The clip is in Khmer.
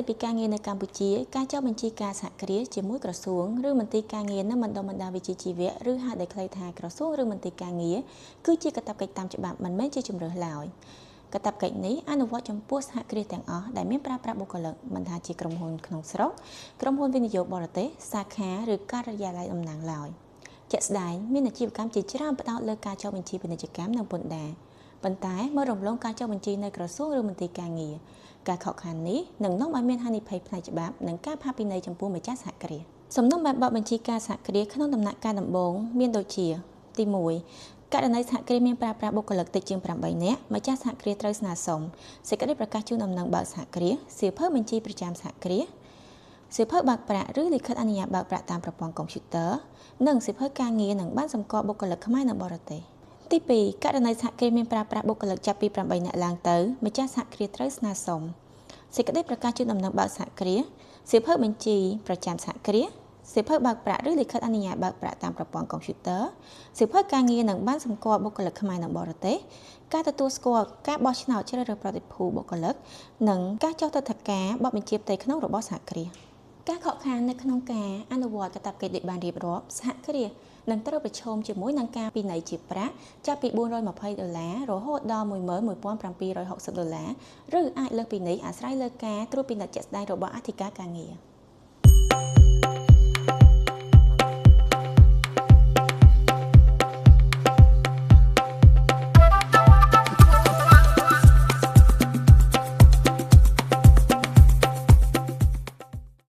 ស្តីពីការងារនៅកម្ពុជាការចុះបញ្ជីការសហគ្រាសជាមួយក្រសួងឬមន្ទីរការងារនិងបណ្ដុះបណ្ដាលវិជ្ជាជីវៈឬហៅដោយខ្លីថាក្រសួងឬមន្ទីរការងារគឺជាកាតព្វកិច្ចតាមច្បាប់មិនមែនជាជម្រើសឡើយកាតព្វកិច្ចនេះអនុវត្តចំពោះសហគ្រាសទាំងអស់ដែលមានប្រើប្រាស់បុគ្គលិកមិនថាជាក្រុមហ៊ុនក្នុងស្រុកក្រុមហ៊ុនវិនិយោគបរទេសសាខាឬការិយាល័យតំណាងឡើយជាក់ស្ដែងមានអាជីវកម្មជាច្រើនផ្ដោតលើការចុះបញ្ជីពាណិជ្ជកម្មនិងពន្ធដារប៉ុន្តែមើលរំលងការចុះបញ្ជីនៅក្រសួងឬមន្ទីរការងារការខកខាននេះនឹងនាំឲ្យមានហានិភ័យផ្នែកច្បាប់និងការផាកពិន័យចំពោះម្ចាស់សហគ្រាសសំណុំបែបបទបញ្ជីការសហគ្រាសក្នុងដំណាក់កាលដំបូងមានដូចជាទី1ករណីសហគ្រាសមានប្រើប្រាស់បុគ្គលិកតិចជាង8នាក់ម្ចាស់សហគ្រាសត្រូវស្នើសុំសេចក្តីប្រកាសជូនដំណឹងបើកសហគ្រាសសៀវភៅបញ្ជីប្រចាំសហគ្រាសសៀវភៅបើកប្រាក់ឬលិខិតអនុញ្ញាតបើកប្រាក់តាមប្រព័ន្ធកុំព្យូទ័រនិងសៀវភៅការងារនិងបានសម្គាល់បុគ្គលិកខ្មែរនិងបរទេសទី2ករណីសហគ្រាសមានប្រើប្រាស់បុគ្គលិកចាប់ពី8នាក់ឡើងទៅម្ចាស់សហគ្រាសត្រូវស្នើសុំសេចក្តីប្រកាសជូនដំណឹងបើកសហគ្រាសសៀវភៅបញ្ជីប្រចាំសហគ្រាសសៀវភៅបើកប្រាក់ឬលិខិតអនុញ្ញាតបើកប្រាក់តាមប្រព័ន្ធកុំព្យូទ័រសៀវភៅការងារនិងបានសម្គាល់បុគ្គលិកខ្មែរនិងបរទេសការទទួលស្គាល់ការបោះឆ្នោតជ្រើសរើសប្រតិភូបុគ្គលិកនិងការចុះទិដ្ឋាការបទបញ្ជាផ្ទៃក្នុងរបស់សហគ្រាសការខកខាននៅក្នុងការអនុវត្តកាតព្វកិច្ចដែលបានរៀបរាប់សហគ្រាសនឹងត្រូវប្រឈមជាមួយនឹងការពិន័យជាប្រាក់ចាប់ពី420ដុល្លាររហូតដល់11760ដុល្លារឬអាចលើសពីនេះអាស្រ័យលើការត្រួតពិនិត្យជាក់ស្ដែងរបស់អធិការការងារ។